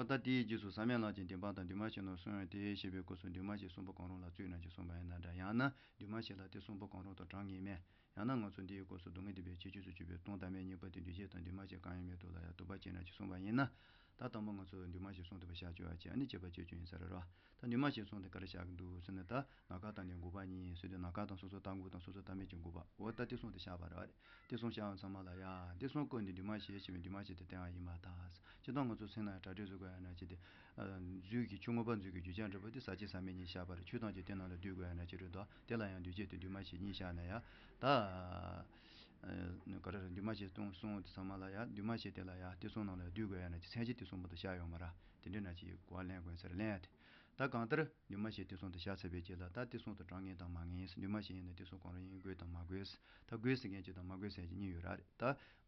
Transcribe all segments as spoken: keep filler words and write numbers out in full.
ད་དེའི་རྗེས་སུ་ཟག་མེད་ལམ་གྱི་བདེན་པ་དང་འདུས་མ་བྱས་རྣམས་གསུངས་ཡོད་དེ་ཞེས་པའི་སྐབས་སུ་འདུས་མ་བྱས་གསུམ་པོ་གང་རུང་ལ་རྩོད་ན་ཅིག་གསུངས་པ་ཡིན་ན་འདྲ། ཡང་ན་འདུས་མ་བྱས་ལ་དེ་གསུམ་པོ་གང་རུང་དང་གྲངས་ངེས་མེད། ཡང་ན་ང་ཚོ་འདིའི་སྐབས་སུ་སྡུག་བསྔལ་བདེན་པའི་ཁྱད་ཆོས་སུ་གྱུར་པའི་སྟོང་བདག་མེད་གཉིས་པོ་དེ་འདུས་བྱས་དང་འདུས་མ་བྱས་གང་ཡང་མེད་དོ་ལ་ཡང་དོགས་པ་བྱས་ན་ཅིག་གསུངས་པ་ཡིན་ན། ད་དང་པོ་ང་ཚོ་འདུས་མ་བྱས་གསུམ་དེ་བཤད་ཆོག་པ་བྱས། ཨ་ནི་བྱས་པ་ཁྱད་ཆོས་ཡིན་ས་རེད་རོ། ད་འདུས་མ་བྱས་གསུམ་དེ་ག་རེ་བཤད་ཀྱི་འདུག་ཟེར་ན། ད་ནམ་མཁའ་དང་ནི་འགོག་པ་གཉིས་ཟེར་དུས་ནམ་མཁའ་དང་སོ་སོར་བརྟགས་འགོག་དང་སོ་སོར་བརྟགས་མེད་ཀྱི་འགོག་པ། འོ་ད་དེ་གསུམ་དེ་བཤད་པ་རེད། དེ་གསུམ་བཤད་པའི་ཚང་མ་ལ་ཡ་དེ་གསུམ་ཀུན་ནི་འདུས་མ་བྱས་ཞེས་པའི་འདུས་མ་བྱས་དེ་བསྟན་པ་ཡིན་པར་ཐལ། སྤྱིར་བཏང་ང་ཚོ་སེམས་ལ་ཡ་གྲ་སྒྲིག་བཟོ་དགོས་ཡ་ན་ཅི་སྟེ། འཛུལ་གྱི་ཆོས་མངོན་པ་འཛུལ་གྱི་རྒྱུ་ཆ་འབྲས་བུ་དེ་ཟག་བཅས་ཟག་མེད་གཉིས་བཤད་པ་རེད། ཆོས་ཐམས་ཅད་དེ་རྣམས་ལ་འདུས་དགོས་ཡ་ན་ཅི་རེད་དོ། དེ་ལ་ཡང་འདུས་བྱས་དེ་འདུས་མ་བྱས་གཉིས་བཤད་ན་ཡ། ད་ག་རེ་རེད། འདུས་མ་བྱས་གསུམ་གསུམ་དེ་ཚང་མ་ལ་ཡ་འདུས་མ་བྱས་དེ་ལ་ཡ་དེ་གསུམ་རྣམས་ལ་འདུས་དགོས་ཡ་ན་ཅི་མཚན་གཞི་དེ་གསུམ་པོ་དེ་བཤད་ཡོད་མ་རེད། དེ་འདྲ་ན་ཅི་གོ་བ་ལེན་དགོས་ས་རེད། ལེན་ཡ་དེ། ད་གང་ལྟར་འདུས་མ་བྱས་དེ་གསུམ་དེ་བཤད་ཚར་བའི་རྗེས་ལ། ད་དེ་གསུམ་དེ་གྲངས་ངེས་དང་མ་ངེས། འདུས་མ་བྱས་ཡིན་ན་དེ་གསུམ་གང་རུང་ཡིན་དགོས་དང་མ་དགོས། ད་དགོས་ཟེར་མཁན་ཅིག་དང་མ་དགོས་ཟེར་མཁན་ཅིག་གཉིས་ཡོད་རེད། ད་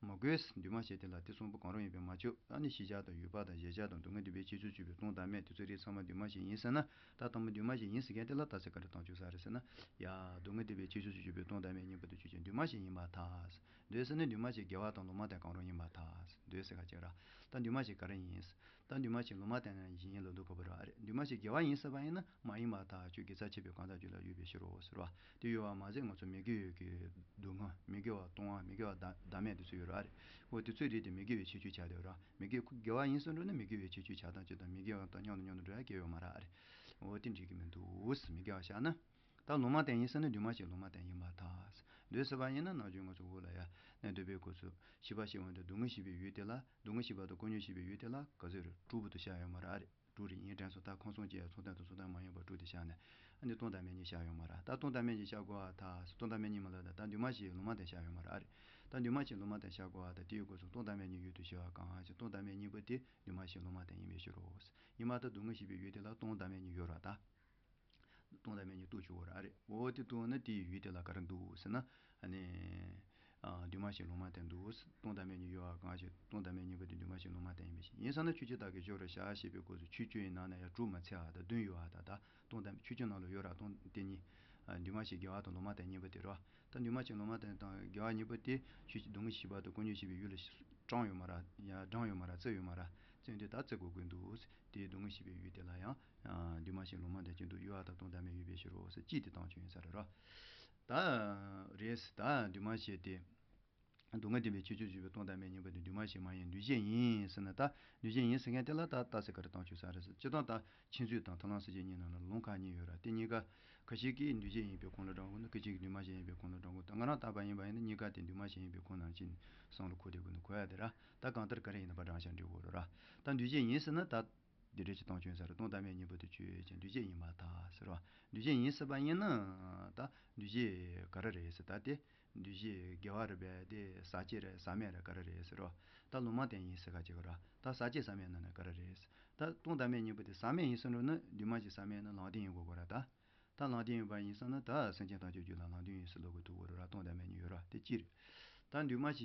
མ་དགོས། འདུས་མ་བྱས་དེ་ལ་དེ་གསུམ་པོ་གང་རུང་ཡིན་པས་མ་ཆོག་ཨ་ནི་ཤེས་བྱ་དང་ཡུལ་པ་དང་གཞལ་བྱ་དང་སྡུག་བསྔལ་བདེན་པའི་ཁྱད་ཆོས་སུ་གྱུར་པའི་སྟོང་བདག་མེད་དེ་ཚོ་རིགས་ཚང་མ་འདུས་མ་བྱས་ཡིན་ཟེར་ན། ད་དང་པོ་འདུས་མ་བྱས་ཡིན་ཟེར་མཁན་དེ་ལ་ད་ཚེ་ག་རེ་བཏང་ཆོག་ས་རེད་ཟེར་ན། ཡ། སྡུག་བསྔལ་བདེན་པའི་ཁྱད་ཆོས་སུ་གྱུར་པའི་སྟོང་བདག་མེད་གཉིས་པོ་དེ་ཆོས་ཅན། འདུས་མ་བྱས་ཡིན་པར་ཐལ། འདོད་ཟེར་ན་འདུས་མ་བྱས་དགེ་བ་དང་ལུང་མ་བསྟན་གང་རུང་ཡིན་པར་ཐལ། འདོད་ཟེར་ག་ཅིག་ར། ད་འདུས་མ་བྱས་ག་རེ་ཡིན། ད་འདུས་མ་བྱས་ལུང་མ་བསྟན་ན་ཡིན་ལ་འདུག་ག་བུ་ར་རེད། འདུས་མ་བྱས་དགེ་བ་ཡིན་ཟེར་བ་ཡིན་ན་མ་ཡིན་པར་ཐལ། ཁྱོད་དགེ་རྩ་ཆེ་བའི་གང་ཟག་རྒྱུད་ལ་ཡོད་པའི་ཕྱིར་རོ་ཟེར་བ། དེ་ཡོད་པ་མ་ཟད་ང་ཚོ་མི་དགེ་བའི་གི་སྡུག་བསྔལ། མི་དགེ་བ་ལྟུང་བ། མི་དགེ་བ་བདག་བདག་མེད་དེ་ཚོ་ཡོད་ར་རེད། འོ་དེ་ཚོའི་རིགས་དེ་མི་དགེ་བའི་ཁྱད་ཆོས་ཆགས་བསྡད་ར། མི་དགེ་ཁོ་དགེ་བ་ཡིན་ཟེར་འགྲོ་ན་མི་དགེ་བའི་ཁྱད་ཆོས་ཆགས་སྟངས་ཅིག་དང་། མི་དགེ་བ་དང་མཉམ་དུ་མཉམ་དུ་འགྲོ་ཡ་གང་ཡང་ཡོད་མ་ར་རེད། འོ་དེ་འགྲིག་གི་མི་འདུག་མི་དགེ་བ་བཤད་ན། ད་ལུང་མ་བསྟན་ཡིན་ཟེར་ན་འདུས་མ་བྱས་ལུང་མ་བསྟན་ཡིན་པར་ཐལ། འདོད་ཟེར་བ་ཡིན་ན་ནམ་རྒྱུན་ང་ཚོ་འོག་ལ་ཡ་ནས་འདོད་པའི་སྐབས་སུ་ཤེས་པ་ཤེས་པ་འདི་སྡུག་བསྔལ་ཤེས་པའི་ཡུལ་དེ་ལ། སྡུག་བསྔལ་ཤེས་པ་དང་ཀུན་ཉོན་ཤེས་པའི་ཡུལ་དེ་ལ་ག་ཚོད་རེད། དྲུག་པོ་དེ་བཤད་ཡོད་མ་ར་རེད། དྲུག་རེད། ཡིན་དྲན་སོང་། ད་ཁམས་གསུམ་སྐྱེ་ཡ་མཚུངས་ལྡན་དང་མཚུངས་ལྡན་མ་ཡིན་པ་དྲུག་དེ་བཤད་ནས། ཨ་ནི་སྟོང་བདག་མེད་གཉིས་བཤད་ཡོད་མ་ར། ད་སྟོང་བདག་མེད་གཉིས་བཤད་དགོས་པར་ཐལ། སྟོང་བདག་མེད་གཉིས་མ་ལབ་ད། ད་འདུས་མ་བྱས་ལུང་མ་བསྟན་བཤད་ཡོད་མ་ར་རེད། ད་འདུས་མ་བྱས་ལུང་མ་བསྟན་བཤད་དགོས་པར་ཐལ། དེའི་སྐབས་སུ་སྟོང་བདག་མེད་གཉིས་ཡུལ་དུ་ཤེས་པ་གང་ཞིག་སྟོང་བདག་མེད་གཉིས་པོ་དེ་འདུས་མ་བྱས་ལུང་མ་བསྟན་ཡིན་པའི་ཕྱིར་རོ། ཡིན་མ་ཐག་སྡུག་བསྔལ་ཤེས་པའི་ཡུལ་དེ་ལ་སྟོང་བདག་མེད་གཉིས་ཡོད་ར་ད། སྟོང་བདག་མེད་གཉིས་རྟོགས་ཆོག་གོ་ར་རེད། འོ་དེ་རྟོགས་ན་དེའི་ཡུལ་དེ་ལ་ག་རེ་འདུག་ཟེར་ན། ཨ་ནི། ཨ། འདུས་མ་བྱས་ལུང་མ་བསྟན་འདུག་སྟོང་བདག་མེད་གཉིས་ཡོད་པ་གང་ཞིག་སྟོང་བདག་མེད་གཉིས་པོ་དེ་འདུས་མ་བྱས་ལུང་མ་བསྟན་ཡིན་པའི་ཕྱིར། ཡིན་ས་ན་ཆོས་ཅན་དག་གི་ཕྱོགས་རེ་བཞག་ཞེས་པའི་སྐབས་སུ་ཆོས་ཅན་ཡིན་ན་ན་ཡང་དྲུག་མ་ཚད་པ་དང་བདུན་ཡོད་པ་ད། ད་སྟོང་བདག་ཆོས་ཅན་ནང་ལ་ཡོད་ར་སྟོང་དེ་གཉིས། ཨ། འདུས་མ་བྱས་དགེ་བ་དང་ལུང་མ་བསྟན་གཉིས་པོ་དེ་རོ། ད་འདུས་མ་བྱས་ལུང་མ་བསྟན་དང་དགེ་བ་གཉིས་པོ་དེ་ཆོས་སྡུག་བསྔལ་ཤེས་པ་དང་ཀུན་ཉོན་ཤེས་པའི་ཡུལ་ལ་དྲངས་ཡོད་མ་ར། ཡ་དྲངས་ཡོད་མ་ར། བརྩིས་ཡོད་མ་ར། བརྩིས་དུས་ད་བརྩི་དགོས་ཀྱི་འདུག་དེའི་སྡུག་བསྔལ་ཤེས་པའི་ཡུལ་དེ་ལ་ཡང་། ཨ། འདུས་མ་བྱས་ལུང་མ་བསྟན་གྱི་འདུག་ཡོད་པ་དང་སྟོང་བདག་མེད་ཡོད་པའི་ཕྱིར་རོ་ཟེར་གཅིག་དེ་བཏང་ཆོག་ཡིན་ས་རེད་རོ། ད་རེད། ད་འདུས་མ་བྱས་དེ། སྡུག་བསྔལ་བདེན་པའི་ཁྱད་ཆོས་སུ་གྱུར་པའི་སྟོང་བདག་མེད་གཉིས་པོ་དེ་འདུས་མ་བྱས་མ་ཡིན་འདུས་བྱས་ཡིན་ཟེར་ན། ད་འདུས་བྱས་ཡིན་ཟེར་མཁན་དེ་ལ་ད་རྟགས་གསལ་ག་རེ་བཏང་ཆོག་ས་རེད་ཟེར། སྤྱིར་བཏང་ད་མཁྱེན་ཚུལ་དང་ཐར་ལམ་ཟེར་གྱི་གཉིས་ནང་ལ་ལུང་ཁག་གཉིས་ཡོད་ར། དེ་གཉིས་ཀ་ཁ་ཤས་ཀྱིས་འདུས་བྱས་ཡིན་པའི་ཁོངས་ལ་བགྲང་གི་འདུག་ཁ་ཤས་ཀྱིས་འདུས་མ་བྱས་ཡིན་པའི་ཁོངས་ལ་བགྲང་གི་འདུག་ད་ང་རང་ལྟ་བུ་ཡིན་པ་ཡིན་ན་གཉིས་ཀ་དེ་འདུས་མ་བྱས་ཡིན་པའི་ཁོངས་ནང་བཞིན་བསམ་བློ་འཁོར་བསྡད་དགོས་ནི་གོ་ཡ་དེ་ར། ད་གང་ལྟར་ག་རེ་ཡིན་ན་བགྲང་བྱ་འབྲི་དགོས་རེད་ར། ད་འདུས་བྱས་ཡིན་ཟེར་ན་ད། འདི་འདྲ་ཅིག་བཏང་ཆོག་ས་རེད། སྟོང་བདག་མེད་གཉིས་པོ་དེ་ཆོས་ཅན། འདུས་བྱས་ཡིན་པར་ཐལ་ཟེར་བ། འདུས་བྱས་ཡིན་ཟེར་བ་ཡིན་ན། ད་འདུས་བྱས་ག་རེ་རེད་ཟེར། ད་དེ་འདུས་བྱས་དགེ་བ་རེད་པས། དེ་ཟག་བཅས་རེད། ཟག་མེད་རེད། ག་རེ་རེད་ཟེར་བ། ད་ལུང་མ་བསྟན་ཡིན་ཟེར་ག་ཅིག་གོ་ར། ད་ཟག་བཅས་ཟག་མེད་ནང་ནས་ག་རེ་རེད་ཟེར། ད་སྟོང་བདག་མེད་གཉིས་པོ་དེ་ཟག་མེད་ཡིན་ཟེར་འགྲོ་ན་འདུས་མ་བྱས་ཟག་མེད་ན་ལམ་བདེན་ཡིན་དགོས་གོ་ར་ད། ད་ལམ་བདེན་ཡིན་པ་ཡིན་ཟེར་ན་ད་སེམས་ཅན་ཐམས་ཅད་རྒྱུད་ལ་ལམ་བདེན་ཡིན་ཟེར་ལབ་དགོས་ཐུག་གོ་ར། སྟོང་བདག་མེད་གཉིས་ཡོད་ར། དེ་གཅིག་རེད། ད་འདུས་མ་བྱས་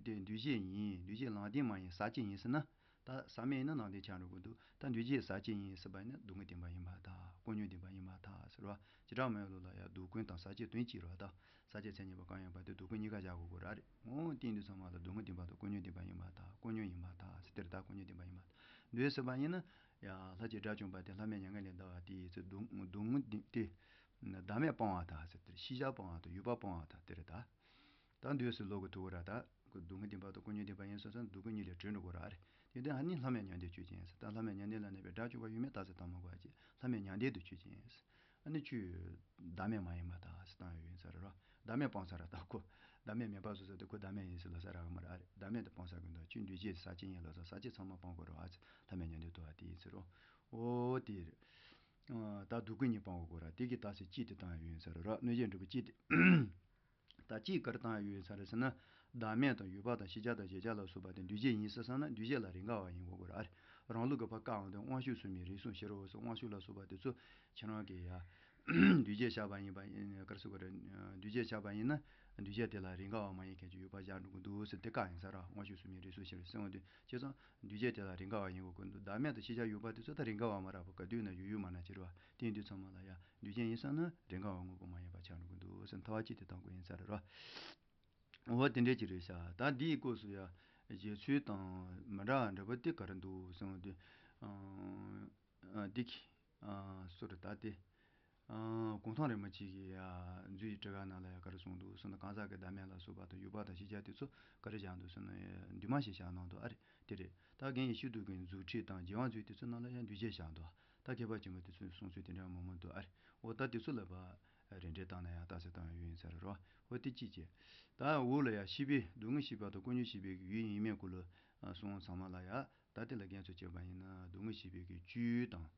དེ་འདུས་བྱས་ཡིན། འདུས་བྱས་ལམ་བདེན་མ་ཡིན། ཟག་བཅས་ཡིན་ཟེར་ན། ད་ཟག་མེད་ཡིན་ན་ལམ་བདེན་ཆགས་འགྲོ་གི་འདུག་ད་འདུས་བྱས་ཟག་བཅས་ཡིན་ཟེར་བ་ཡིན་ན་སྡུག་བསྔལ་བདེན་པ་ཡིན་པར་ཐལ། ཀུན་ཉོན་བདེན་པ་ཡིན་པར་ཐལ་ཟེར་བ། བྱེ་བྲག་སྨྲ་བའི་ལུགས་ལ་ཡང་སྡུག་ཀུན་དང་ཟག་བཅས་དོན་གཅིག་རེད་པ། ད་ཟག་བཅས་ཚད་མྱེད་པ་གང་ཡིན་པ་དེ་སྡུག་ཀུན་གཉིས་ཀ་བཞག་དགོས་ཀྱི་རེད། འོ་དེ་ཡིན་དུས་ཚང་མ་ལ་སྡུག་བསྔལ་བདེན་པ་དང་ཀུན་ཉོན་བདེན་པ་ཡིན་པར་ཐལ། ཀུན་ཉོན་ཡིན་པར་ཐལ་ཟེར། དེ་རེད། ད་ཀུན་ཉོན་བདེན་པ་ཡིན་པར་ཐལ། འདོད་ཟེར་བ་ཡིན་ན། ཡ། ལྷ་བཅས་དགྲ་བཅོམ་པ་དེ་ལྷ་མིའི་མྱ་ངན་ལས་འདའ་བ་དེ་ཡིན་ཚེ་སྡུག་སྡུག་བསྔལ་དེ། བདག་མེད་སྤང་བར་ཐལ་ཟེར། དེར་ཤེས་བྱ་སྤང་བ་དང་ཡུལ་པ་སྤང་བར་ཐལ། དེ་རེད་ད། ད་འདོད་ཟེར་ལབ་དགོས་ཐུག་གོ་ར་ད། སྡུག་བསྔལ་བདེན་པ་དང་ཀུན་ཉོན་བདེན་པ་ཡིན་ཟེར་ཙང་སྡུག་ཀུན་གཉིས་ལས་གྲོལ་འགྲོ་གོ་ར་རེད། དེ་དོན་ཨ་ནི་ལྷ་མིའི་མྱང་འདས་ཆོས་ཅན་ཟེར། ད་ལྷ་མིའི་མྱང་འདས་ལ་གནས་པའི་དགྲ་བཅོམ་པ་ཡོད་མེད་རྟགས་གསལ་བཏང་མ་དགོས་པ་བྱས། ལྷ་མིའི་མྱང་འདས་དུ་ཆོས་ཅན་ཟེར། ཨ་ནི་ཆོས་བདག་མེད་མ་ཡིན་པར་ཐལ་ཟེར་བཏང་ཡོད་ཡིན་ས་རེད་རོ། བདག་མེད་སྤངས་ས་ར་ད་ཁོ། བདག་མེད་མེད་པ་བཟོ་ས་དེ་ཁོ་བདག་མེད་ཡིན་ཟེར་ལབ་ས་རག་གི་མ་རེད། ཨ་རེད། བདག་མེད་དུ་སྤངས་ས་གི་འདུག་ཆོས་འདུས་བྱས་ཟག་བཅས་ཡིན་ལབ་ས་ཟག་བཅས་ཚང་མ་སྤང་དགོས་རེད་བ་ཟེར། ལྷ་མིའི་མྱང་འདས་ཐོབ་པ་དེ་ཡིན་ཟེར་རོ། འོ་དེ་རེད། ད་སྡུག་ཀུན་གཉིས་སྤང་དགོས་གོ་ར། དེ་གི་རྟགས་གསལ་གཅིག་དེ་བཏང་ཡོད་ཡིན་ས་རེད་རོ། གནོད་བྱེད་འབྲས་བུ་གཅིག་དེ། ད་གཅིག་ག་རེ་བཏང་ཡོད་ཡིན་ས་རེད་ཟེར་ན། བདག་མེད་དང་ཡུལ་པ་དང་ཤེས་བྱ་དང་གཞལ་བྱ་ལ་སོགས་པ་དེ་འདུས་བྱས་ཡིན་ཟེར་ས་ན་འདུས་བྱས་ལ་རེས་འགའ་བ་ཡིན་དགོས་ཀྱི་རེད། རང་ལུགས་ཀྱི་བ་ཀའང་དེ་དབང་ཕྱུག་སོགས་མིན་རིགས་གསུམ་ཕྱིར་རོ་ཟེར། དབང་ཕྱུག་ལ་སོགས་པ་དེ་ཚོ་ཁྱེད་རང་གི་ཡ། འདུས་བྱས་བཞག་པ་ཡིན་པ་ཡིན་ག་རེ་ཟེར་དགོས་རེད། འདུས་བྱས་བཞག་པ་ཡིན་ན་འདུས་བྱས་དེ་ལ་རེས་འགའ་བ་མ་ཡིན་མཁན་གྱི་ཡུལ་པ་བཞག་འགྲོ་གི་འདུག་ཟེར། དེ་བཀག་ཡིན་ས་རེད། དབང་ཕྱུག་སོགས་མིན་རིགས་གསུམ་ཕྱིར་ཟེར་འོང་དུས་བྱས་ཙང་འདུས་བྱས་དེ་ལ་རེས་འགའ་བ་ཡིན་དགོས་ཀྱི་འདུག་བདག་མེད་དང་ཤེས་བྱ་ཡུལ་པ་དེ་ཚོ་ད་རེས་འགའ་བ་མ་རེད་པ། ག་དུས་ན་ཡོད་ཡོད་མ་ན་ཕྱིར་བ། དེ་ཡིན་དུས་ཚང་མ་ལ་ཡ། འདུས་བྱས་ཡིན་ས་ན་རེས་འགའ་བ་དངོས་པོ་མ་ཡིན་པ་ཆགས་འགྲོ་གི་འདུག་ཟེར། ཐལ་བ་གཅིག་དེ་བཏང་དགོས་ཡིན་ས་རེད་རོ། འོ་དེ་འདྲས་ཅིག་རེད་ཤག་ད་འདིའི་སྐབས་སུ་ཡ། བཞེད་ཚུལ་དང་མི་འདྲ་བ་འདྲ་པོ་དེ་ག་རེ་འདུག་ཟེར་བ་དེ། ཨ་ཨ་འདི་གི་ཨ་སུ་རེད་ད་དེ། ཨ་གུང་ཐང་རིན་པོ་ཆེ་གི་ཡ་མཛོད་ཀྱི་ཊཱི་ཀ་ནང་ལ་ཡ་ག་རེ་གསུངས་འདུག་ཟེར་ན། གང་ཟག་གི་བདག་མེད་ལ་སོགས་པ་དང་ཡུལ་པ་དང་ཤེས་བྱ་དེ་ཚོ་ག་རེ་བཞག་འདུག་ཟེར་ན། འདུས་མ་བྱས་བཞག་གནང་འདུག་ཨ་རེ། དེ་རེད། ད་རྒན་ཡེ་ཤེས་རྡོ་རྗེ་གི་མཛོད་ཁྲིད་དང་རྒྱལ་བ་མཛོད་དེ་ཚོའི་ནང་ལ་ཡང་འདུས་བྱས་བཞག་འདུག་ད་མཁས་པ་ཆེན་པོ་དེ་ཚོས་གསུངས་ཚུལ་དེ་འདྲ་མང་པོ་འདུག་ཨ་རེ། འོ་ད་དེ་ཚོ་ལ་བ་རེ་འགྲེལ་བཏང་ན་ཡང་རྟགས་གསལ་བཏང་ཡང་ཡོད་ཡིན་ས་རེད་རོ། འོ་དེ་གཅིག་བྱས། ད་འོག་ལ་ཡང་ཤེས་པས་སྡུག་བསྔལ་ཤེས་པ་དང་ཀུན་འབྱུང་ཤེས་པའི་ཡུལ་ཡིན་མིན་སྐོར་ལ་གསུངས་ཚང་མ་ལ་ཡང་། ད་དེ་ལ་རྒན་ཚོས་བྱས་པ་ཡིན་ན་སྡུག་བསྔལ་ཤེས་པའི་གི་སྤྱོད་ཡུལ་དང་།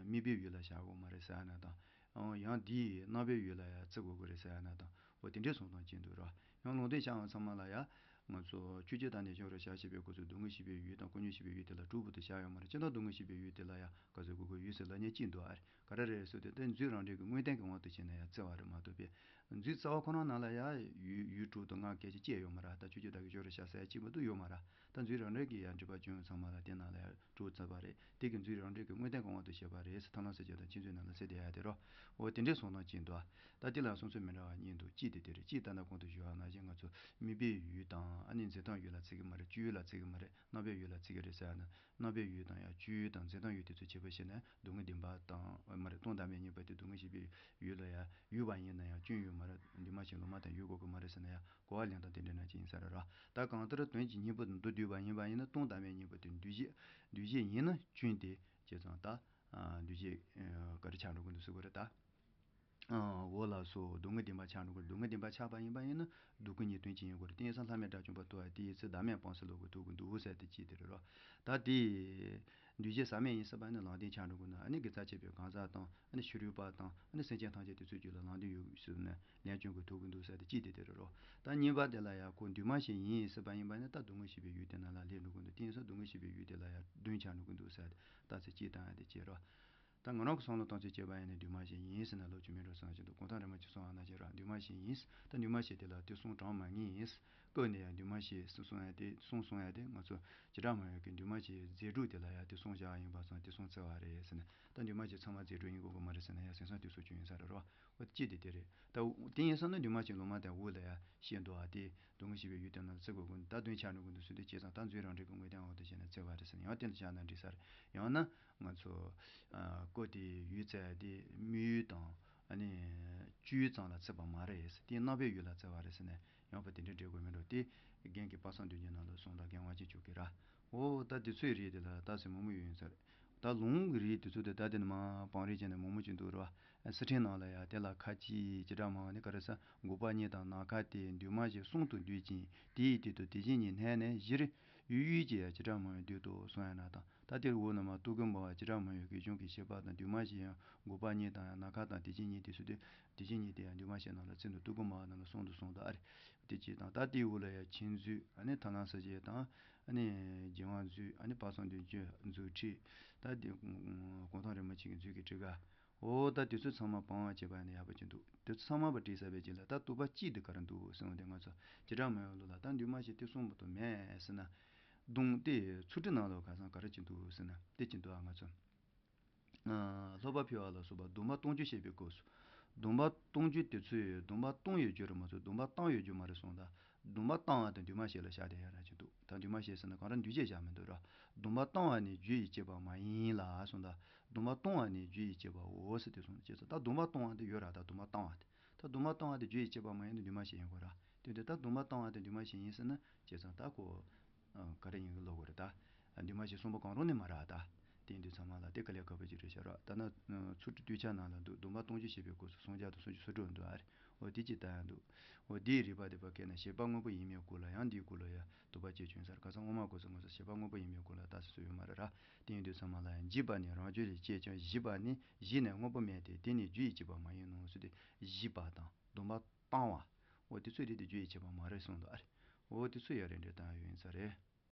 དམིགས་པའི་ཡུལ་ལ་བཞག་དགོས་མ་རེད་ཟེར་ཡ་ན་དང་། ཡང་འདིའི་རྣམ་པའི་ཡུལ་ལ་ཡང་བརྩི་དགོས་ཀྱི་རེད་ཟེར་ཡ་ན་དང་། འོ་དེ་འདྲའི་གསུང་སྟངས་ཅིག་འདུག་ར། ཡང་ལུང་འདྲེན་བྱ་བ་ཚང་མ་ལ་ཡང་། ང་ཚོ་ཆོས་ཅན་བདག་ཉིད་ཤོག་རོལ་བྱ་ཞེས་པའི་སྐབས་སུ་སྡུག་བསྔལ་ཤེས་པའི་ཡུལ་དང་ཀུན་འབྱུང་ཤེས་པའི་ཡུལ་དེ་ལ་གྲུབ་པོ་དུ་བཞག་ཡོད་མ་རེད། སྤྱིར་བཏང་སྡུག་བསྔལ་ཤེས་པའི་ཡུལ་དེ་ལ་ཡང་ག་ཚོད་དགོས་ཀྱི་ཡོད་ཟེར་ལབ་མཁན་གཅིག་འདུག་ཨ་རེད། ག་རེ་རེད་ཟེར་དུས་དེ་མཛོད་རང་འགྲེལ་གྱི་དངོས་བསྟན་གྱི་དབང་དུ་བྱས་ནས་ཡང་བརྩི་བ་རེད་མ་གཏོགས་པས། མཛོད་རྩ་བ་ཁོ་རང་ནང་ལ་ཡང་ཡུལ་ཡུལ་དྲུག་དང་ལྔ་སྐད་ཆ་བཅས་ཡོད་མ་རེད། ད་ཆོས་ཅན་བདག་གི་ཤོག་རོལ་བྱ་ཟེར་ཡ་གཅིག་མ་གཏོགས་ཡོད་མ་རེད། ད་མཛོད་རང་འགྲེལ་གྱི་ཡང་འགྲེལ་པ་ཅུང་ཚང་མ་ལ་དེ་ནང་ལ་ཡང་གྲུབ་ཚར་བ་རེད། དེ་གི་མཛོད་རང་འགྲེལ་གྱི་དངོས་བསྟན་གྱི་དབང་དུ་བྱས་པ་རེད་ཟེར། ཐར་ལམ་གསལ་བྱེད་དང་མཁྱེན་བརྩེ་ནང་ལ་གསལ་བསྡད་ཡ་དེ་རོ། འོ་དེ་འདྲའི་གསུང་སྟངས་ཅིག་འདུག་ད་དེ་ལ་གསུང་ཚུལ་མི་འདྲ་བ་གཉིས་འདུག་གཅིག་དེ་དེ་རེད། གཅིག་ད་ལྟ་གོང་དུ་ཞུས་པ་ནང་བཞིན་ང་ཚོ་དམིགས་པའི་ཡུལ་དང་ཨ་ནི་འཛིན་སྟངས་ཡུལ་ལ་བརྩི་གི་མ་རེད། སྤྱོད་ཡུལ་ལ་བརྩི་གི་མ་རེད། རྣམ་པའི་ཡུལ་ལ་བརྩི་གི་རེད་ཟེར་ཡ་ན། རྣམ་པའི་ཡུལ་དང་ཡང་སྤྱོད་ཡུལ་དང་འཛིན་སྟངས་ཡུལ་དེ་ཚོ་བྱེད་པ་བྱས་ན་སྡུག་བསྔལ་བདེན་པ་དང་མ་རེད། སྟོང་བདག་མེད་གཉིས་པ་དེ་སྡུག་བསྔལ་ཤེས་པའི་ཡུལ་ལ་ཡང་ཡོད་པ་ཡིན་ན་ཡང་སྐྱོན་ཡོད་མ་རེད། འདུས་མ་བྱས་ལོག་པ་དང་ཡོད་དགོས་ཀྱི་མ་རེད་ཟེར་ན་ཡང་གོ་བ་ལེན་སྟངས་དེ་འདྲ་ན་ཅིག་ཡིན་ས་རེད་ར། ད་གང་ལྟར་དོན་གྱི་སྙིང་པོ་མདོར་བསྡུས་པ་ཡིན་པ་ཡིན་ན་སྟོང་བདག་མེད་གཉིས་པོ་དེ་འདུས་བྱས་འདུས་བྱས་ཡིན་ན་སྐྱོན་དེ་བྱས་ཙང་ད་འདུས་བྱས་ག་རེ་ཆགས་འགྲོ་གི་འདུག་ཟེར་དགོས་རེད་ད། འོ་ལགས་སོ། སྡུག་བསྔལ་བདེན་པ་ཆགས་འགྲོ་གི། སྡུག་བསྔལ་བདེན་པ་ཆགས་པ་ཡིན་པ་ཡིན་ན་སྡུག་ཀུན་གཉིས་དོན་གཅིག་ཡིན་དགོས་རེད། དེ་ཡིན་ཙང་ལྷ་མིའི་དགྲ་བཅོམ་པ་ཐུབ་པ་དེ་ཡི་ཚེ་བདག་མེད་སྤངས་ཟིན་ལོག་གི་ཐུག་གི་འདུག་ཟེར་དེ་གཅིག་དེ་རེད་རོ། ད་དེ་འདུས་བྱས་ཟག་མེད་ཡིན་ཟེར་བ་ནི་ལམ་བདེན་ཆགས་འགྲོ་གི་ན། ཨ་ནི་དགེ་རྩ་བྱེད་པའི་གང་ཟག་དང་ཨ་ནི་ཕྱི་རོལ་པ་དང་ཨ་ནི་སེམས་ཅན་ཐམས་ཅད་དེ་ཚོའི་རྒྱུད་ལ་ལམ་བདེན་ཡོད་ཟེར་ནས་ལན་བསྐྱོན་གི་ཐུག་གི་འདུག་ཟེར་དེ་གཅིག་དེ་དེ་རེད་རོ། ད་གཉིས་པ་དེ་ལ་ཡང་ཁོ་འདུས་མ་བྱས་ཡིན་ཟེར་བ་ཡིན་པ་ནི་ད་སྡུག་བསྔལ་ཤེས་པའི་ཡུལ་དེ་ནང་ལ་སླེབས་འགྲོ་གི་འདུག་དེ་ཡིན་ཙང་སྡུག་བསྔལ་ཤེས་པའི་ཡུལ་དེ་ལ་ཡང་དོན་ཆགས་འགྲོ་གི་འདུག་ཟེར་དེ་རྟགས་གསལ་གཅིག་བཏང་ཡ་དེ་བྱས་རོ། ད་ང་རང་གི་བསམ་བློ་གཏོང་ཚུལ་བྱས་པ་ཡིན་ན་འདུས་མ་བྱས་ཡིན་ཟེར་ན་ལོ་རྒྱུས་མེད་འགྲོ་བསམ་བཞིན་འདུག་གུང་ཐང་རིན་པོ་ཆེ་གསུངས་པ་ནང་བཞིན་ར། འདུས་མ་བྱས་ཡིན། ད་འདུས་མ་བྱས་དེ་ལ་དེ་གསུང་དྲང་མ་ངེས་ཡིན། སྐབས་ནས་ཡང་འདུས་མ་བྱས་གསུང་གསུང་ཡ་དེ་གསུང་གསུང་ཡ་དེ་ང་ཚོ་བྱེ་བྲག་སྨྲ་བའི་གི་འདུས་མ་བྱས་རྫས་གྲུབ་དེ་ལ་ཡང་དེ་གསུང་བཞག་ཡིན་པ་སོང་དེ་གསུང་བརྩི་བ་རེད་ཟེར་ནས། ད་འདུས་མ་བྱས་ཚང་མ་རྫས་གྲུབ་ཡིན་དགོས་ཀྱི་མ་རེད་ཟེར་ན་ཡང་སེམས་བསམ་དེ་སོགས་ཅུང་ཡིན་ས་རེད་རོ། འོ་དེ་གཅིག་དེ་དེ་རེད། ད་དེ་ཡིན་ས་ན་འདུས་མ་བྱས་ལོ་མ་དང་འུ་ལ་ཡང་བཤད་འདུག་ཨ། དེ་སྡུག་བསྔལ་ཤེས་པའི་ཡུལ་དེ་ནང་ལ་བརྩི་དགོས་ཀྱི་ད་དོན་ཆགས་འགྲོ་གི་འདུག་ཟེར་དུས་བྱས་ཙང་ད་མཛོད་རང་འགྲེལ་གྱི་དངོས་བསྟན་འོག་ཏུ་བྱས་ནས་བརྩི་བ་རེད་ཟེར་ན་ཡང་དེ་ལ་བཞག་ན་འགྲིག་ས་རེད། ཡང་ན་ང་ཚོ་ཨ་སྐོར་དེ་ཡུལ་བཙལ་དེ་དམིགས་ཡུལ་དང་ཨ་ནི་སྤྱོད་ཡུལ་ཙམ་ལ་བརྩི་བ་མ་རེད། དེ་རྣམ་པའི་ཡུལ་ལ་བརྩི་བ་རེད་ཟེར་ནས་ཡང་པ་དེ་འདྲའི་འགྲེལ་དགོས་མི་འགྲོ། དེ་རྒན་གྱི་དཔག་བསམ་འདུས་བྱས་ནང་ལ་གསུངས་དང་རྒན་དབང་ཆེན་མཆོག་གིས་ར། འོ་ད་དེ་ཚོའི་རིགས་དེ་ལ་ད་ཟེར་མང་མོ་ཡོད་ཡིན་ས་རེད། ད་ལུང་གི་རིགས་དེ་ཚོ་དེ་ད་དེ་ནི་མ་བང་རིགས་ཅན་ནས་མང་མོ་ཅིག་འདུག་ར། སི་ཁྲོན་ནང་ལ་ཡ་དེ་ལ་ཁ་ཅིག་བྱེ་བྲག་སྨྲ་བ་ནི་ག་རེ་ཟེར། འགོག་པ་གཉིས་དང་ནམ་མཁའ་སྟེ་འདུས་མ་བྱས་གསུམ་དུ་འདུས་ཅིང་དེའི་སྟེང་དུ་དེ་བཞིན་ཉིད་བསྣན་ནས་བཞིར་ཡུལ་ཡུལ་གྱི་ཡ་བྱེ་བྲག་སྨྲ་བས་འདོད་དོ་གསུང་ཡ་ན་དང་། ད་དེར་འོ་ན་མ་རྟོག་གེ་སྨྲ་བ་བྱེ་བྲག་སྨྲ་བའི་གི་གཞུང་གི་བཤད་པ་དང་འདུས་མ་བྱས་ཡང་འགོག་པ་གཉིས་དང་ཡང་ནམ་མཁའ་དང་དེ་བཞིན་ཉིད་དེ་ཚོ་དེ་དེ་བཞིན་ཉིད་དེ་ཡང་འདུས་མ་བྱས་ནང་ལ་ཚིག་འདུག་རྟོག་གེ་སྨྲ་བ་ནང་ལ་གསུམ་དུ་གསུངས་འདུག་ཨ་རེ། དེ་གཅིག་དང་། ད་དེའི་འོག་ལ་ཡང་མཁྱེན་མཛོད། ཨ་ནི་ཐར་ལམ་གསལ་བྱེད་དང་། ཨ་ནི་རྒྱལ་དབང་མཛོད། ཨ་ནི་དཔག་བསམ་འདུས་བྱས་མཛོད་ཁྲིད། ད་དེ་གུང་ཐང་རིན་པོ་ཆེ་གི་མཛོད་ཀྱི་ཊཱི་ཀ་འོ་ད་དེ་ཚོ་ཚང་མ་བང་བ་བྱས་པ་ནི་ཡག་པོ་ཅིག་འདུག་དེ་ཚོ་ཚང་མ་བ་བྲིས་ས་བའི་རྗེས་ལ་ད་རྟོག་པ་གཅིག་དེ་ག་རེ་འདུག་ཟེར་བ་དེ་ང་ཚོ་བྱེ་བྲག་སྨྲ་བའི་ལུགས་ལ་ད་འདུས་མ་བྱས་དེ་གསུངས་པ་དང་མེད་ཟེར་ན། གདུང་དེ་ཚུལ་ཁྲིམས་ནང་ལོགས་ཁ་སང་ག་རེ་ཅིག་འདུག་ཟེར་ན་དེ་ཅིག་འདུག་ཨ། ང་ཚོ་ཨ་ལྷག་པར་ཕལ་བ་ལ་སོགས་པ་སྡོམ་པ་སྟོང་རྒྱུ་བཤད་པའི་སྐབས་སུ། སྡོམ་པ་སྟོང་རྒྱུ་དེ་ཚོས་སྡོམ་པ་སྟོང་ཡོད་རྒྱུ་རེད་མ་གཏོགས་སྡོམ་པ་བཏང་ཡོད་རྒྱུ་མ་རེད་གསུངས་ད། སྡོམ་པ་བཏང་བ་དང་འདུས་མ་བྱས་ལ་བཞག་བསྡད་ཡ་ར་ཅིག་འདུག་ད་འདུས་མ་བྱས་ཟེར་ན་གང་ར་འདུས་བྱས་བཞག་མི་འདུག་ར། སྡོམ་པ་བཏང་བ་ནི་རྒྱུ་ཡི་བསྐྱེད་པ་མ་ཡིན་ལ་གསུངས་ད། སྡོམ་པ་གཏོང་བ་ནི་རྒྱུ་ཡི་བསྐྱེད་པའོ་ཟེར་དེ་གསུངས་བྱས་ཙང་ད་སྡོམ་པ་གཏོང་བ་དེ་ཡོད་ར། ད་སྡོམ་པ་བཏང་བ་དེ། ད་སྡོམ་པ་བཏང་བ་དེ་རྒྱུ་ཡི་བསྐྱེད་པ་མ་ཡིན་ན་འདུས་མ་བྱས་ཡིན་དགོས་ར། དེ་དུས་ད་སྡོམ་པ་བཏང་བ་དེ་འདུས་མ་བྱས་ཡིན་ཟེར་ན་བྱས་ཙང་ད་ཁོ། ཨ་ག་རེ་ཡིན་གི་ལབ་དགོས་རེད་ད། འདུས་མ་བྱས་གསུངས་པ་གང་རུང་ནི་མ་རེད་ད། དེ་ཡིན་དུས་ཚང་མ་ལ་དེ་དཀའ་ལས་ཁག་པོ་ཅིག་རེད་ཤག་ར། ད་ན་ཚུལ་ཁྲིམས་གདུལ་བྱ་ནང་ལ་འདུག་སྡོམ་པ་སྟོང་རྒྱུ་བཤད་པའི་སྐབས་སུ་སུམ་བརྒྱ་དང་སུམ་ཅུ་སོ་དྲུག་འདུག་ཨ་རེ། འོ་དེ་ཅིག་ལྟ་ཡང་འདུག་འོ་དེའི་རིགས་པ་དེ་བ་ཀན་ན་བྱེད་པ་དངོས་པོ་ཡིན་མིན་སྐོར་ལ་ཡང་འདིའི་སྐོར་ལ་ཡང་དོགས་པ་སྐྱེ་བྱུང་ས་རེད། ཁ་སང་སྔོན་མ་སྐབས་སུ་ང་ཚོ་བྱེད་པ་དངོས་པོ་ཡིན་མིན་སྐོར་ལ་ལྟ་ས་སུ་ཡོད་མ་རེད་ར། དེ་ཡིན་དུས་ཚང་མ་ལ་ཡང་འཇིག་པ་ནི་རང་རྒྱུད་ལས་སྐྱེས་ཀྱང་ཞི་བ་ནི་གཞི་ནས་དངོས་པོ་མེད་དེ་དེ་ནི་རྒྱུ་ཡི་བསྐྱེད་པ་མ་ཡིན་ནོ་ཟེར་ཏེ་ཞི་བ་དང་སྡོམ་པ་བཏང་བ། འོ་དེ་ཚོའི་རིགས་དེ་རྒྱུ་ཡི་བསྐྱེད་པ་མ་རེད་གསུངས་འདུག་ཨ་རེ། འོ་དེ་ཚོ་ཡང་རེ་འདྲ་བཏང་ཡ་ཡོད་ཡིན་ས་རེད།